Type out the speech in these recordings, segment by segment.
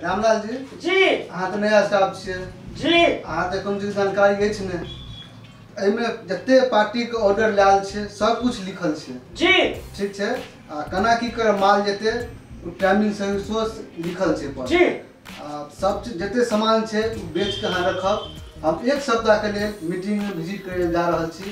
रामलाल जी जी अहाँ तऽ नया स्टाफ छियै जी। अहाँ तऽ कोनो चीज जानकारी अछि नहि। एहिमे जते पार्टी के ऑर्डर लायल छै सब कुछ लिखल छै जी। ठीक छै। आ केना की कर माल जेतै ओ टाइमिंग सेहो लिखल छै पर जी। आ सब चीज जते सामान छै ओ बेच के अहाँ रखब। हम एक सप्ताह के लेल मीटिंग में विजिट करे जा रहल छी।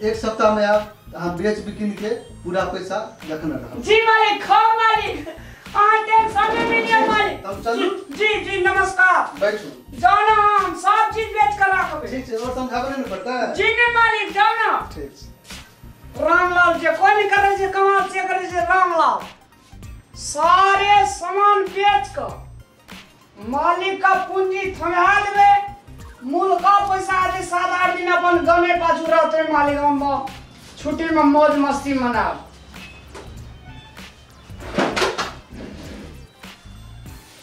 एक सप्ताह में आयब तऽ अहाँ बेच बिकिन के पूरा पैसा रखने रहब जी। मालिक खाओ मालिक, अहाँ टेंशन नहीं लिअ मालिक। तब चलू जी जी नमस्कार। बैठू। जाओ ना, हम सब चीज बेच कर राखबै। ठीक छै, और समझाबे नहीं पड़ता जी। नहीं मालिक जाओ ना। ठीक छै। रामलाल जे कोई नहीं करे छै कमाल से करे छै रामलाल। सारे सामान बेच कर मालिक का पूंजी थमा देबै, मूल का पैसा आज 7-8 दिन अपन गमे पाछू रहते मालिक। हम छुट्टी में मौज मस्ती मनाब।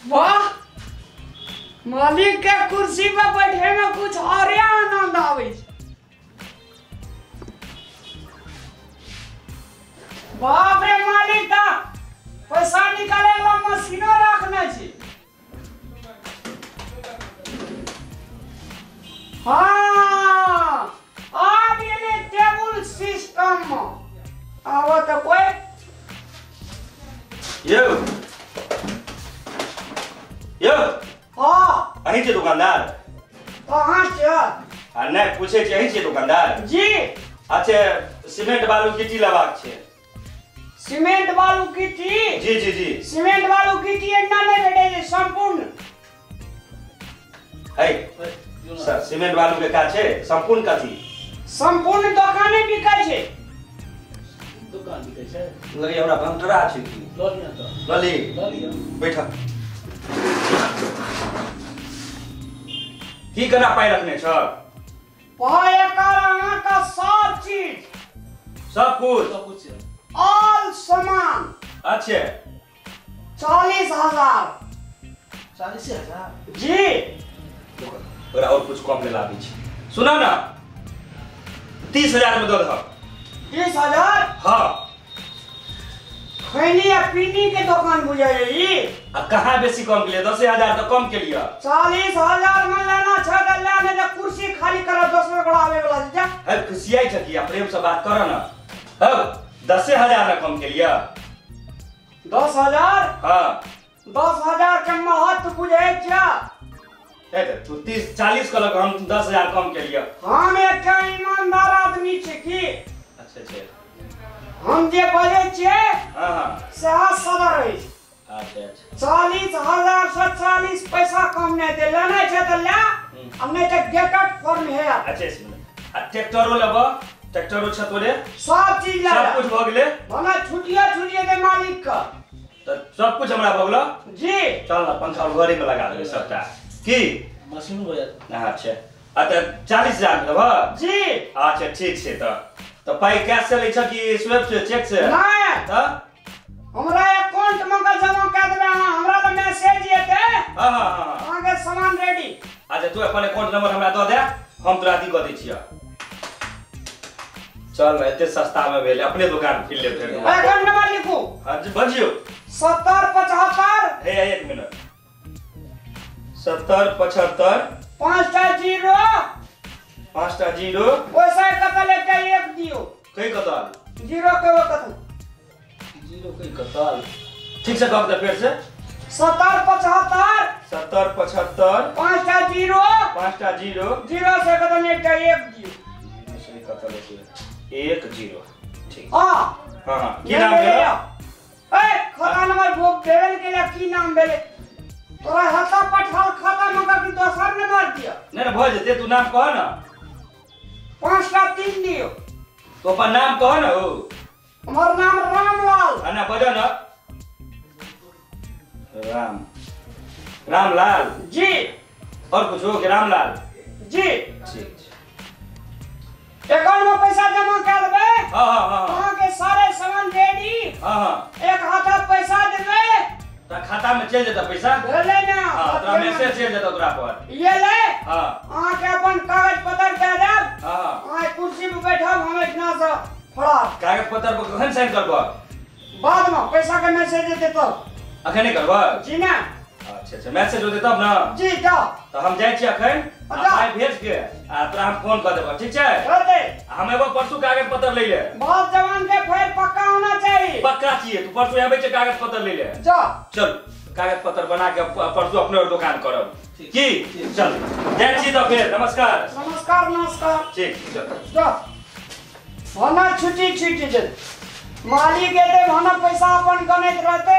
वाह, मालिक के कुर्सी पर बैठे में कुछ और आनंद आवे। बाप रे मालिक का पैसा निकाले वाला मशीनो रखने छी। हाँ, आब एले टेबुल सिस्टम में आवा तो कोई यो यो। हाँ, अहीं छियै दुकानदार? कहाँ छियै? आ नहि पूछै छी, अहीं छियै दुकानदार जी? अच्छा, सीमेंट बालू गिट्टी लेबाक छै। सीमेंट बालू गिट्टी? जी जी जी। सीमेंट बालू गिट्टी एना नहि भेटै छै संपूर्ण। है सर, सीमेंट बालू के काज छै संपूर्ण कथी? संपूर्ण दुकाने बिकै छै। दुकान बिकै छै? लगैया हमरा भंगठरा छै की। लऽ लिअ तऽ। लऽ ली? लऽ लिअ। बैठ। की केना पाइ रखने छ? पाइ एकर अहाँके सब चीज। सब कुछ? सब कुछ छै। ऑल सामान। अच्छा। 40,000। 40,000? जी। ओकरा और कुछ कम ले लाबै छी। सुना ना, 30,000 में दऽ दहक। 30,000? हाँ। खैनी आ पीनी के दुकान बुझाइए ई। आ कहाँ बेसी कम के लिए? 10,000 तो कम के लिए। 40,000 में लेना छै तऽ ले, नहीं तऽ कुर्सी खाली कर दोसर गोड़ा आवे वाला छै। जा। है खुशियाई छ कि प्रेम से बात कर ना। हौ 10,000 ना कम के लिए। 10,000? हाँ। 10,000 के महत्व बुझै छ। ए तू 30-40 कहलक, हम 10,000 कम के लिए। हम एकटा ईमानदार आदमी छी की। अच्छा अच्छा। हम जे बजै छियै हाँ हाँ सएह सदर अछि। अच्छा अच्छा। 40,000 से 40 पैसा कम नहि दे। लेना छै तऽ ले, आ नहि तऽ गेट आउट फ्रॉम here. अच्छा सुन, आ ट्रैक्टरो लेबऽ? ट्रैक्टरो छै तोरे? सब चीज ले। सब कुछ भऽ गेलै? भने छुटिया छुटिया दे मालिक के। तऽ सब कुछ हमरा भऽ गेलो जी। चल ना, पंखा और घरे में लगा देबै सबटा की मशीन हो जायत। अच्छा, आ तऽ 40,000 में देबऽ जी। अच्छा ठीक छै। तऽ पाइ कैश से लै छ कि स्वेप से, चेक से? नहि, तऽ हमरा अकाउंट में के जमा कए देबै अहाँ। हमरा तऽ मैसेज एतै। हाँ हाँ हाँ, अहाँके सामान रेडी। अच्छा, तू अपन अकाउंट नंबर हमरा दऽ दे, हम तोरा अथी कऽ दै छियऽ। चल ना, एते सस्ता में भेलै, अपने दुकान खोलि लेब फेर। अकाउंट नंबर लिखू। हाँ जी बजियौ। 70 75। हे 1 मिनट। 70 75 5टा 0 5टा 0 ओइसे कतल एकटा 1 दियौ। कै कतल? 0 के कतल? 0 कै कतल? ठीक से कह दे फेर से। 70 75 70 75 5टा 0 5टा 0 0 से कतल एकटा 1 दियौ। 0 से कतल 1 0। ठीक। हाँ हाँ हाँ। की नाम भेल? ए खाता नंबर भोग देबे के लिए की नाम भेलै? तोरा हाथा पठाल खाता में का की दोसर नंबर दिया? नहीं नहीं भऽ जेतै, तू नाम कह ना। 5टा 3 दियो। तो अपन नाम कह ना। हो हमर नाम रामलाल। ना बजो ना। राम रामलाल जी। और कुछ हो के रामलाल जी? ठीक। अकाउंट में पैसा जमा कर देबै? हाँ हाँ हाँ। अहाँ के सारे सामान रेडी? हाँ हाँ। एक हाथ पैसा देबै त खाता में चल जेता पैसा? भेलै ना। हां, तोरा मैसेज चल जेता तोरा पर। ये ले। हां। अहाँ के अपन कागज पत्र दे देब। हां हां। अहाँ कुर्सी पर बैठब, हम एहिठिना से फरार। कागज पत्र पर कखन साइन करबऽ? बाद में पैसा के मैसेज देते तब। अखन नहीं करबऽ? जी ना। अच्छा अच्छा मैसेज होते तब ना। जी जा तो हम जाइ छी अखन पाइ भेज के आ तोरा हम फोन कर देबो, ठीक छै? कर दे। हम एबो परसू कागज पत्र लै ले। बहुत जवान के फेर पक्का होना चाहिए। पक्का छियै, तू परसू आबै छै कागज पत्र लै ले। जा चल कागज पत्र बना के परसू अपने और दुकान करब की। चल जाइ छी तो फेर, नमस्कार। नमस्कार नमस्कार। ठीक चल जा। होना छुट्टी छुट्टी जे मालिक एते होना पैसा अपन गनैत रहते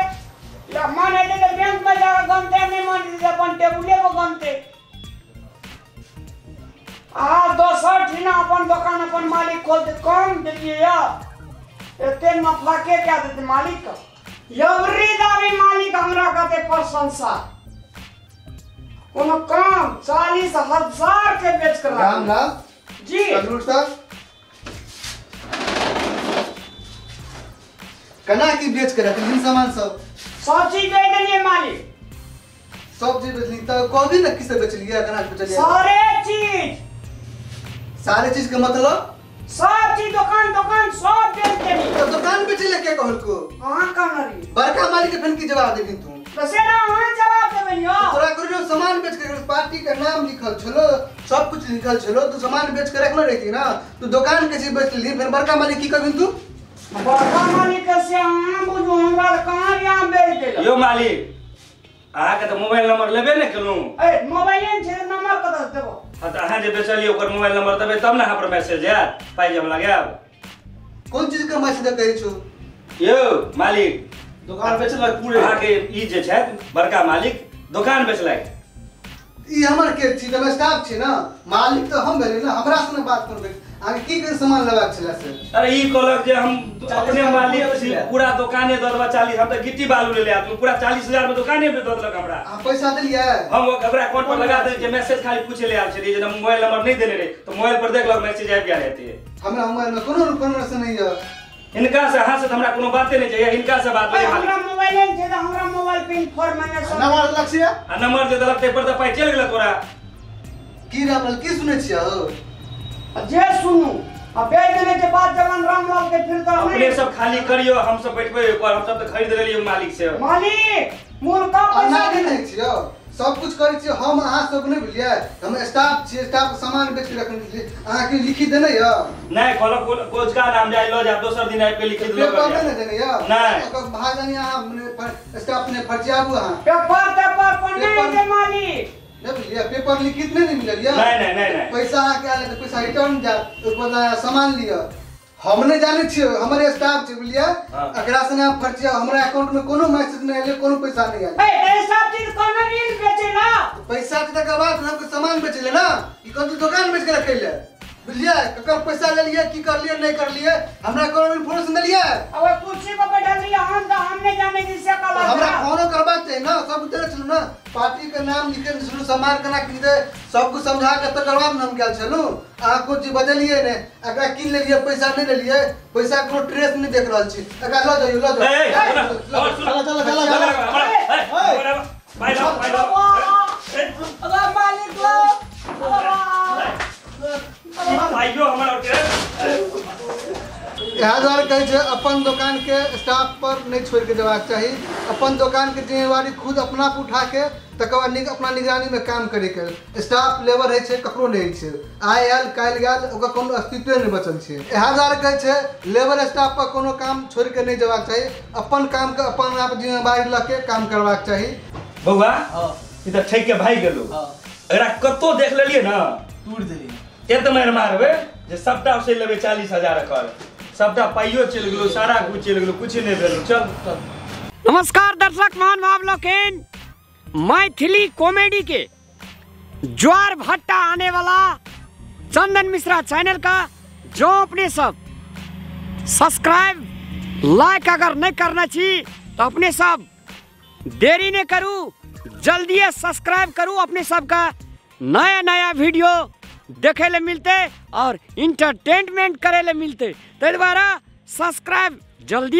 या मन हेतै तऽ बैंक में जाकर गनते, नहीं मन हेतै तऽ अपन टेबुले पर गनते। आ दोसर ठिना अपन दोकान अपन मालिक खोलते, कम देलियै या एते नफा के क्या देते मालिक का। यवरी दाबी मालिक हमरा कहते प्रशंसा, कोनो काम 40,000 के बेच कर। राम राम जी जरूर सर। कना की बेच के रखलिन सामान सब? सब चीज बेच देलियै मालिक। सब चीज बेचली त कहबी न किसे बेचलियै, कना के बेचलियै? सारे चीज। सारे चीज के मतलब? सब चीज दुकान दुकान सब बेच देली। तो दुकान बेचले के कहलको? अहाँ कहने रही। बड़का मालिक के फेन की जवाब देबिन तू? तो से ना अहाँ जवाब देबै यो। तोरा कहियो सामान बेच के पार्टी के नाम लिखल छलो, सब कुछ लिखल छलो, तू सामान बेच के रखने रहती ना, तू दुकान के चीज बेच लेली, फेन बड़का मालिक की कहबिन तू? बड़का मालिक से अहाँ बुझू हमरा कहाँ यहाँ बेच देलक। यो मालिक अहाँ के त मोबाइल नंबर लेबे ने केलहुँ। ए मोबाइल ने छै नंबर कतऽ से देबो? हां त अहाँ जे बेचलियै ओकर मोबाइल नंबर देबै तब ने अहाँ पर मैसेज आयत, पाइ जे हम लगायब। कोन चीज के मैसेज कहै छौ? यो मालिक दुकान बेचलक पूरे। अहाँ के ई जे छथि बड़का मालिक दुकान बेचलक। ई हमर के छी त स्टाफ छी ना, मालिक त हम भेली ना, हमरा से बात करबै। अहाँ की के सामान लेबाक छलै से? अरे ई कहलक जे हम अपने मालिक छी, पूरा दुकाने दऽ देबा 40, हम त गिट्टी बालू ले ले आबू, पूरा 40,000 में दुकाने पे दऽ देलक हमरा। अहाँ पैसा देलियै? हम ओकरा अकाउंट पर लगा देलियै, मैसेज खाली पूछे ले आयल छलियै, जे मोबाइल नंबर नहीं देने रहे तो मोबाइल पर देखलक मैसेज आबि गेल हेतै। हमरा मोबाइल में कोनो इन्फॉर्मेशन नहीं है। हिनका से अहाँ से हमरा कोनो बाते नहीं छै, हिनका से बात भेलै। हमरा मोबाइल नहीं छै त हमरा मोबाइल पे इन्फॉर्मेशन नंबर देलक छै आ नंबर जे देलक तै पर त पाइ चलि गेल तोरा। की रामलाल की सुनै छियै हो? जे सुनू आ बेच देने के बाद जवान रामलाल के फिर तो अपने सब खाली करियो, हम सब बैठबै पर, हम सब त खरीद लेलियै मालिक से। मालिक मुर्गा पैसा नहीं छियो, सब कुछ करै छियै हम, अहाँ सब नहीं बुझलियै, हम स्टाफ छियै, स्टाफ सामान बेच के रखने छियै। अहाँ के लिखी देने य? नहीं कहलक कोचका नाम जाय ल जा, दोसर दिन आबि के लिखी देलक। पेपर नहीं देने य? नहीं। ओकर भागनी अहाँ स्टाफ ने फर्जियाबू अहाँ। पेपर पेपर पर नहीं दे मालिक। नहीं बुझलियै, पेपर लिखित नहीं मिलल य? नहीं नहीं नहीं नहीं। पैसा अहाँ के आयल त पैसा रिटर्न जा, ओकर बदला सामान लिअ। हम नहीं जानै छियै, हमरे स्टाफ छै बुझलियै, एकरा से ना फर्जिया, हमरा अकाउंट में कोनो मैसेज नहीं आयल, कोनो पैसा नहीं आयल। ए सब चीज कोनो रील बेचे ना, पैसा के तकर बाद हमके सामान बेचले ना, ई कोन दुकान बेच के रखैले बुझलियै, ककर पैसा लेलियै, की करलियै नहीं करलियै, हमरा कोनो इन्फॉर्मेशन देलियै? अब कुर्सी पर बैठल रहियै हम त हम नहीं जाने कि से कला। हमरा फोनो करबाक चाही ना, सब देने छलु ना, पार्टी के नाम लिखे छलु, सामान केना किनते सब कुछ समझा के तकर बाद हम गेल छलु। अहाँ कुछ चीज बदलियै ने, एकरा किन लेलियै पैसा नहीं लेलियै, पैसा कोनो ट्रेस नहीं देख रहल छी, एकरा ल जाइयो ल जाओ। चल चल चल चल भाई लाओ भाई लाओ। अरे मालिक लो भाइयो हमरा के इएह दुआरे कहै छै अपन दोकान के स्टाफ पर नहीं छोड़ के जेबाक चाही, अपन दोकान के जिम्मेवारी खुद अपना पर उठा के तकर बाद अपना निगरानी में काम करे के। स्टाफ लेबर होइ छै ककरो नहीं होइ छै, आइ आयल काल्हि गेल, ओकर कोनो अस्तित्वे नहीं बचल छै। इएह दुआरे कहै छै लेबर स्टाफ पर कोनो काम छोड़ के नहीं जेबाक चाही, अपन काम के अपन आप जिम्मेवारी लऽ के काम करबाक चाही। बौआ ई तऽ ठकि के भागि गेलौ, एकरा कतौ देख लेलियै ना तोड़ि देलियै, एत मारि मारबै जे सबटा से लेबै 40,000 कर, सबटा पाइयो चलि गेलो, सारा कुछ चलि गेलो, कुछ नहीं भेलो। चल चल। नमस्कार दर्शक महानुभाव लोकिन, मैथिली कॉमेडी के ज्वार भट्टा आने वाला चंदन मिश्रा चैनल का जो अपने सब सब्सक्राइब लाइक अगर नहीं करना चाहिए तो अपने सब देरी नहीं करूँ, जल्दी सब्सक्राइब करूँ। अपने सब का नया नया वीडियो देखे ले मिलते और इंटरटेनमेंट करे ले मिलते, तो दोबारा सब्सक्राइब जल्दी।